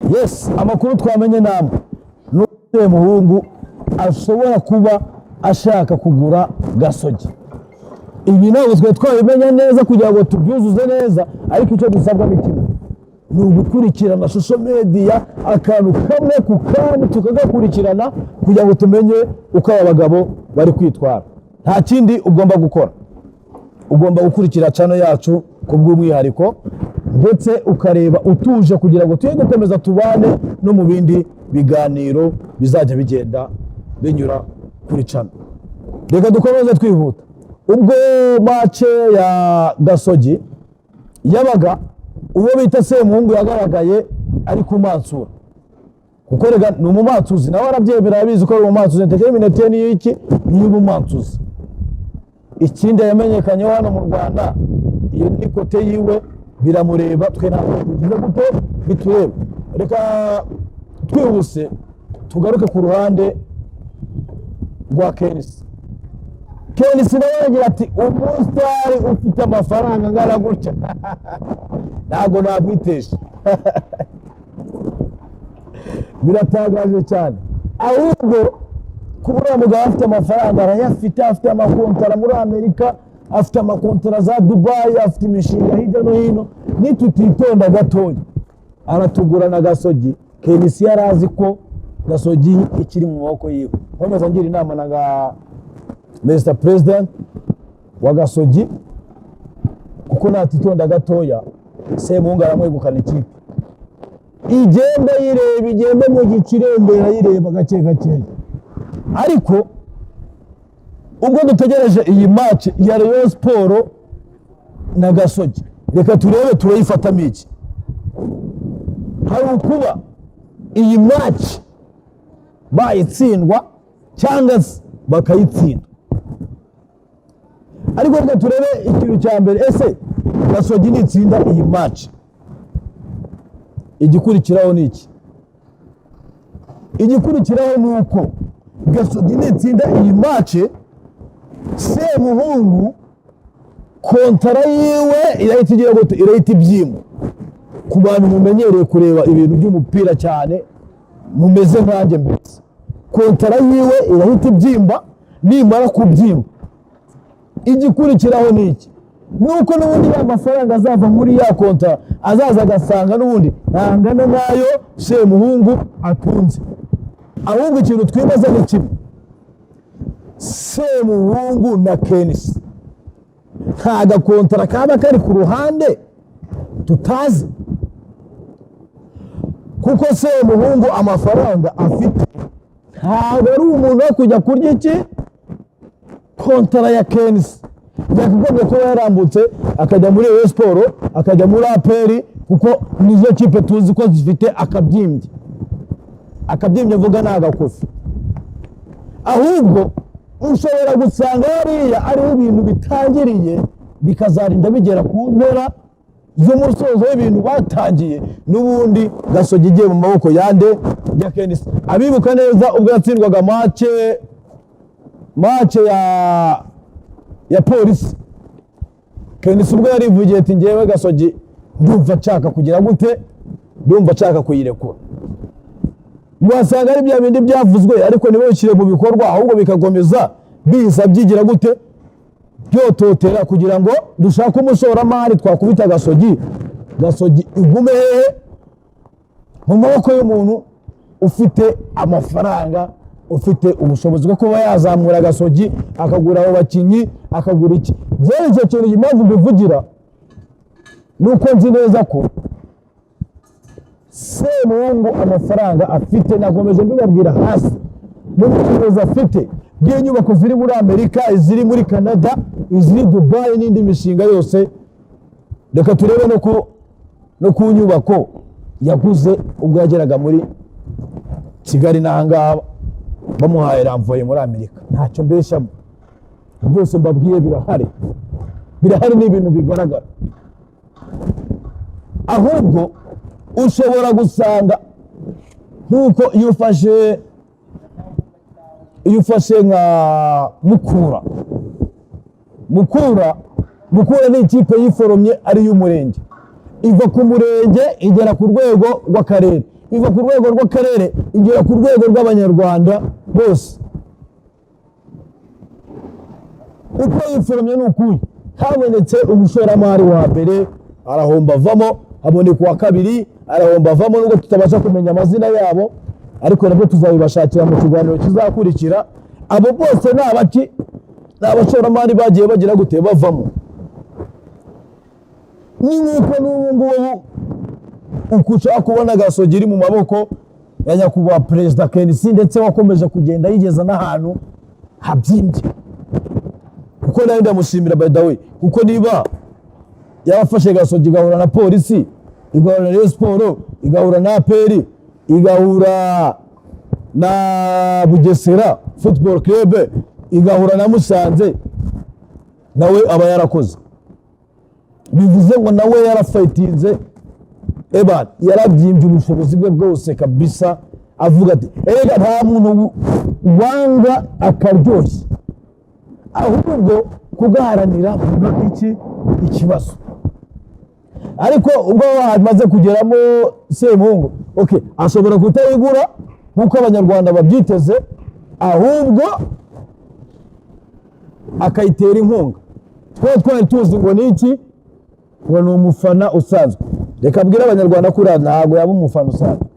Yes, amakuru twamenye namwe ni muhungu ashobora kuba ashaka kugura Gasogi. Ibi ntabwo twari twabimenya neza kugira ngo tubyuzuze neza, ariko icyo dusabwa ni kimwe, ni ugukurikirana social media akantu kamwe ku kandi, tukagakurikirana kugira ngo tumenye uko aba bagabo bari kwitwara. Nta kindi ugomba gukora, ugomba gukurikira channel yacu ku bw'umwihariko, ndetse ukareba utuje kugira ngo tujye dukomeza tubane no mu bindi biganiro bizajya bigenda binyura kuri channel. Reka dukomeze twihuta. Ubwo match ya Gasogi yabaga, uwo bita Semuhungu yagaragaye ari kumansura, kuko rega ni umumansuzi, nawe arabyemera, arabizi ko ari umumansuzi. Entertainment ye niyo iki? Niyo umumansuzi. Ikindi yamenyekanyeho hano mu Rwanda, iyo ni côté yiwe, biramureba, twe ntabwo tugize gute bitureba. Reka twihuse tugaruke ku ruhande rwa KNC. KNC nawe aragira ati: "Umusitari ufite amafaranga angana gutya ntabwo namwitesha." Biratangaje cyane. Ahubwo kuba uriya mugabo afite amafaranga, arayafite, afite amakontara muri Amerika, afite amakontara za Dubayi, afite imishinga hirya no hino, nitutitonda gatoya aratugura na Gasogi. KNC yari azi ko Gasogi ikiri mu maboko yiwe. Nkomeza ngira inama na ga Mr President wa Gasogi, kuko natitonda gatoya Semuhungu aramwegukana, ikipe igenda yireba, igenda mu gicu irembera, yireba gake gakeya. Ariko ubwo dutegereje iyi match ya Rayon Sport na Gasogi, reka turebe turayifatamo iki. Hari ukuba iyi match bayitsindwa cyangwa se bakayitsinda, ariko reka turebe ikintu cya mbere: ese Gasogi nitsinda iyi match, igikurikiraho ni iki? Igikurikiraho ni uko Gasogi nitsinda iyi match, Semuhungu kontara yiwe irahita igira gute? Irahita ibyimba. Ku bantu mumenyereye kureba ibintu by'umupira cyane, mumeze nkanjye mbese, kontara yiwe irahita ibyimba. Nimara kubyimba, igikurikiraho ni iki? Nuko n'ubundi ya mafaranga azava muri ya kontara azaza agasanga n'ubundi ntangana n'ayo Semuhungu atunze. Ahubwo ikintu twibaza ni kimwe: Semuhungu na KNC nta gakontara kaba kari ku ruhande tutazi? Kuko Semuhungu amafaranga afite, ntabwo ari umuntu wo kujya kurya iki kontara ya KNC. Yakagombye kuba yarambutse akajya muri Rayon Sport, akajya muri APR, kuko nizo kipe tuzi ko zifite akabyimbye. Akabyimbye mvuga ni agakofi. Ahubwo ushobora gusanga hariya ariho ibintu bitangiriye, bikazarinda bigera ku mpera z'umusozo w'ibintu batangiye, n'ubundi Gasogi igiye mu maboko yande? Ya KNC. Abibuka neza ubwo yatsindwaga match ya Polisi, KNC ubwo yarivugiye ati: "Ngewe Gasogi ndumva nshaka kugira gute? Ndumva nshaka kuyirekura." Wasanga ari bya bindi byavuzwe ariko ntibabishyire mu bikorwa, ahubwo bikakomeza biza byigira gute, byototera, kugira ngo dushake umushoramari twakubita Gasogi, Gasogi igume hehe? Mu maboko y'umuntu ufite amafaranga, ufite ubushobozi bwo kuba yazamura Gasogi, akagura abo bakinnyi, akagura iki. Njyewe icyo kintu, impamvu mbivugira ni uko nzi neza ko Semuhungu amafaranga afite, nakomeje mbibabwira hasi, mu bushobozi afite bw'inyubako ziri muri Amerika, iziri muri Canada, iziri Dubayi n'indi mishinga yose. Reka turebe no ku nyubako yaguze ubwo yageraga muri Kigali n'ahangaha bamuhaye ramvoye muri Amerika. Ntacyo mbeshyamo, byose mbabwiye birahari, birahari, ni ibintu bigaragara. Ahubwo ushobora gusanga nk'uko iyo ufashe nka Mukura, Mukura ni ikipe yiforomye ari iy'umurenge, iva ku murenge igera ku rwego rw'akarere. Iva ku rwego rw'akarere igera ku rwego rw'Abanyarwanda bose. Uko yiforomye ni ukuye habonetse umushoramari wa mbere arahomba avamo, haboneka uwa kabiri arahomba avamo, nubwo tutabasha kumenya amazina yabo, ariko nabwo tuzabibashakira mu kiganiro kizakurikira. Abo bose ni abaki? Ni abashoramari bagiye bagira gute? Bavamo. Ni nk'uko n'ubu ngubu uko ushaka kubona Gasogi iri mu maboko ya nyakubahwa Perezida KNC, ndetse wakomeje kugenda yigeza n'ahantu habyimbye, kuko nawe ndamushimira by the way, kuko niba yarafashe Gasogi igahura na Polisi, igahura na Rayon Sport, igahura na APR, igahura na Bugesera Football Club, igahura na Musanze, nawe aba yarakoze. Bivuze ngo nawe yarafightinze, eba yarabyimbye ubushobozi bwe bwose kabisa, avuga ati: "Erega nta muntu wanga akaryoshye, ahubwo kugaharanira biba iki ikibazo." Ariko ubwo hamaze kugeramo Semuhungu, okay, ashobora kutayigura nk'uko Abanyarwanda babyiteze, ahubwo akayitera inkunga. Twe twari tuzi ngo ni iki? Ngo ni umufana usanzwe. Reka mbwire Abanyarwanda ko uriya ntabwo yaba umufana usanzwe.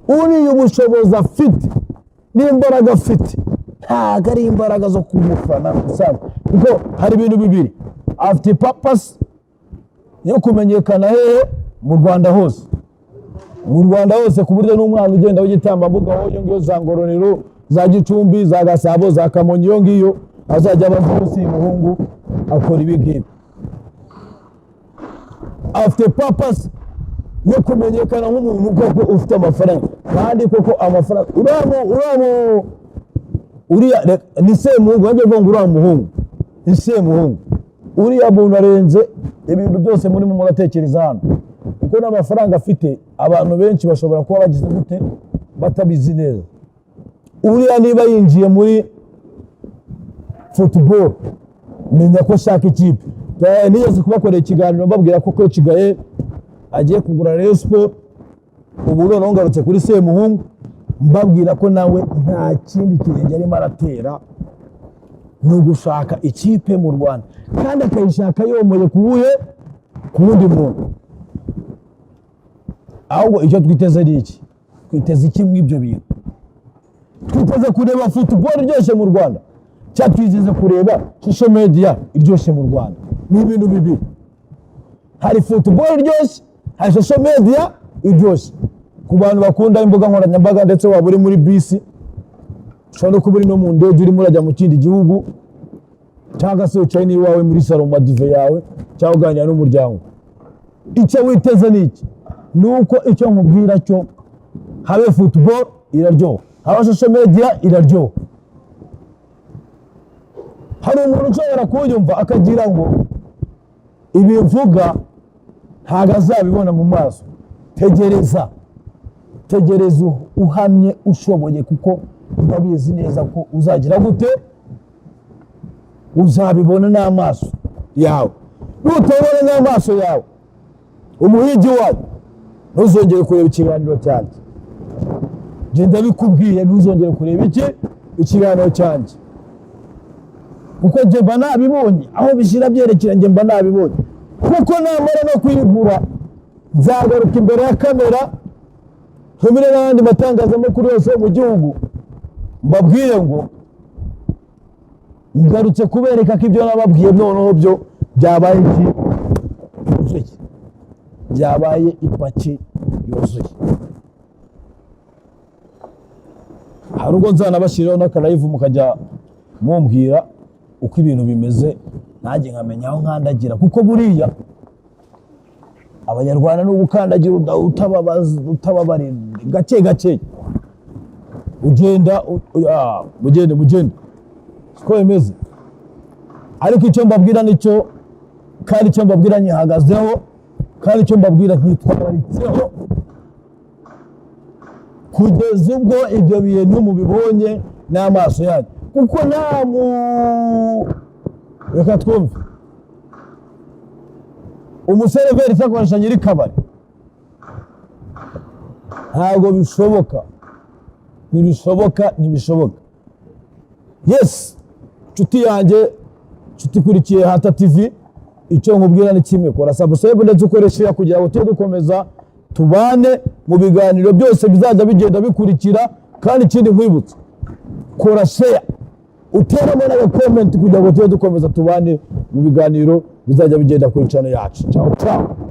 Uriya ubushobozi afite n'imbaraga afite ntabwo ari imbaraga zo kumufana usanzwe, kuko hari ibintu bibiri afite: purpose yo kumenyekana hehe? Mu Rwanda hose, mu Rwanda hose, ku buryo n'umwana ugenda w'igitambambuga aho iyo ngiyo za Ngororero, za Gicumbi, za Gasabo, za Kamonyi, iyo ngiyo, azajya abaza ngo Semuhungu akora ibi ngibi. Afite purpose yo kumenyekana nk'umuntu koko ufite amafaranga, kandi koko amafaranga uriya uriya ni Semuhungu. Nanjye mvuga ngo uriya muhungu ni Semuhungu. Uriya muntu arenze ibintu byose murimo muratekereza hano, kuko n'amafaranga afite abantu benshi bashobora kuba bagize gute? Batabizi neza. Uriya niba yinjiye muri football, menya ko ashaka ikipe. Nigeze kubakorera ikiganiro mbabwira ko Coach Gael agiye kugura Rayon Sport. Ubu noneho ngarutse kuri Semuhungu, mbabwira ko nawe nta kindi kirenge arimo aratera, ni ugushaka ikipe mu Rwanda, kandi akayishaka yomoye ku wuhe? Ku wundi muntu. Ahubwo icyo twiteze ni iki? Twiteze iki muri ibyo bintu? Twiteze kureba football iryoshye mu Rwanda, cyangwa twiteze kureba social media iryoshye mu Rwanda? Ni ibintu bibiri. Hari football iryoshye, hari social media iryoshye ku bantu bakunda imbuga nkoranyambaga. Ndetse waba uri muri bisi, ushobora no kuba uri no mu ndege urimo urajya mu kindi gihugu, cyangwa se wicaye n'iwawe muri salo mu madive yawe, cyangwa uganira n'umuryango. Icyo witeze ni iki? Ni uko icyo nkubwira cyo, habe football iraryoha, haba social media iraryoha. Hari umuntu ushobora kunyumva akagira ngo ibi mvuga ntabwo azabibona mu maso. Tegereza, tegereza uhamye ushoboye, kuko ndabizi neza ko uzagira gute? Uzabibona n'amaso yawe. Nutabona n'amaso yawe, umuhigi wawe, ntuzongere kureba ikiganiro cyanjye. Njye ndabikubwiye, ntuzongere kureba iki ikiganiro cyanjye, kuko njye mba nabibonye aho bishyira byerekera. Njye mba nabibonye, kuko namara no kuyigura nzagaruka imbere ya kamera, ntumire n'ayandi matangazamakuru yose yo mu gihugu, mbabwire ngo ngarutse kubereka ko ibyo nababwiye noneho byo byabaye iki? Yuzuye, byabaye ipaki yuzuye. Hari ubwo nzanabashyiriraho n'akalive, mukajya mumbwira uko ibintu bimeze, nanjye nkamenya aho nkandagira, kuko buriya Abanyarwanda ni ugukandagira utababaza, utababarira, gake gake ugenda mugende mugende, siko bimeze. Ariko icyo mbabwira nicyo, kandi icyo mbabwira nyihagazeho, kandi icyo mbabwira nkitwararitseho kugeza ubwo ibyo bintu mubibonye n'amaso yanyu. Kuko nta mu reka twumve umuseriveri icyakoresha nyiri kabari. Ntabwo bishoboka, ntibishoboka, ntibishoboka. Yes, nshuti yanjye, nshuti ikurikiye Hata TV, icyo nkubwira ni kimwe: kora subscribe ndetse ukoreshe share kugira ngo tujye dukomeza tubane mu biganiro byose bizajya bigenda bikurikira. Kandi ikindi nkwibutsa, kora share, uteremo n'agacomment kugira ngo tujye dukomeza tubane mu biganiro bizajya bigenda kuri channel yacu. Ciao ciao.